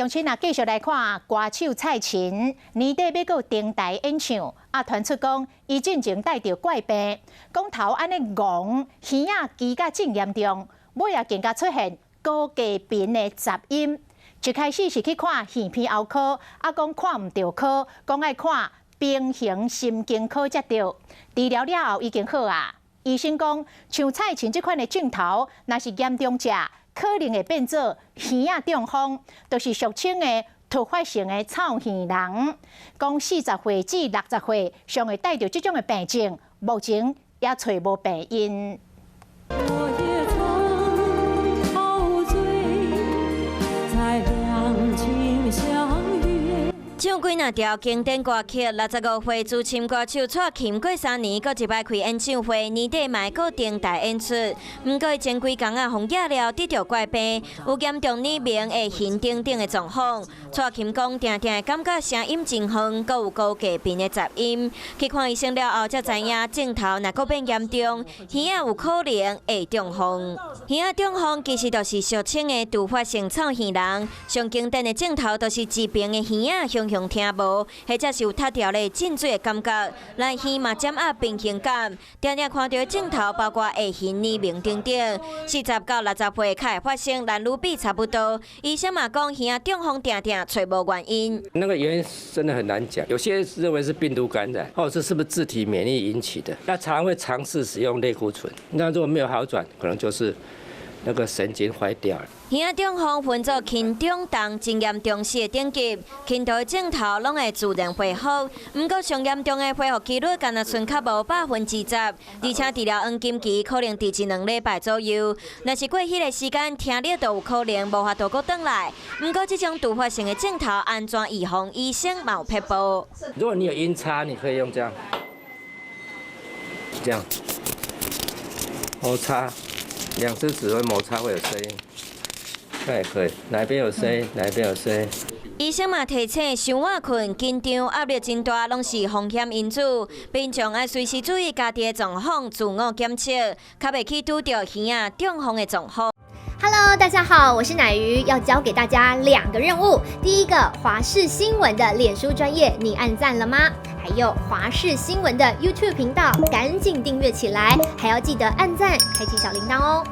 鄉親啊，繼續來看歌手蔡琴年底欲閣登台演唱，啊，傳出講伊進前帶著怪病，講頭按呢戇，耳仔支甲真嚴重，尾仔更加出現高低頻的雜音。一開始是去看耳鼻喉科，啊，講看毋著科，講愛看平衡神經科才對。治療了後已經好啊。醫生講，像蔡琴這款的症頭，若是嚴重者，可能會變做耳仔中風，就是俗稱的突發性的臭耳聾。講40歲至60歲上會帶著這種的病症，目前也揣無病因。我也曾陶醉在兩情相悅。唱幾若條經典歌曲，65歲資深歌手蔡琴過3年，閣一擺開演唱會，年底嘛會閣登台演出。毋過前幾工啊，予惹了得著怪病，有嚴重耳鳴、會眩等等的狀況。蔡琴講，定定會感覺聲音真遠，閣有高低頻的雜音。去看醫生了後，才知影症頭若閣變嚴重，耳仔有可能會中風。耳仔中風其實就是俗稱的突發性臭耳聾，上經典的症頭就是一邊的耳仔雄雄聽無，或者是有脫掉咧進水的感覺，來耳嘛掌握平衡感，定定看著症頭包括會眩、耳鳴等等。40到60歲較會發生，男女比差不多。醫生嘛講，耳仔中風定定揣無原因。那個原因真的很難講，有些認為是病毒感染，或者是不是自體免疫引起的。那常會嘗試使用類固醇，那如果沒有好轉，可能就是那個神經壞掉了。耳仔中風分做輕、中、重、真嚴重四個等級，輕度的症頭攏會自然恢復，毋過上嚴重的恢復幾率干焦賰較無10%，而且治療黃金期可能佇一兩禮拜左右。若是過彼個時間，聽力就有可能無法度閣轉來。毋過這種突發性的症頭按怎預防，醫生嘛有撇步。如果你有音差，你可以用這樣，這樣摩擦，兩隻指會摩擦會有聲音。那也可以，哪邊有聲音，哪邊有聲音。醫生嘛提醒，傷晚睏、緊張、壓力真大，攏是風險因子。民眾愛隨時注意家己的狀況，自我檢測，較袂去拄著耳仔中風的狀況。 Hello，大家好，我是乃瑜，要交給大家兩個任務。第一個，華視新聞的臉書專頁，你按讚了嗎？還有華視新聞的 YouTube 頻道，趕緊訂閱起來，還要記得按讚，開啟小鈴鐺哦。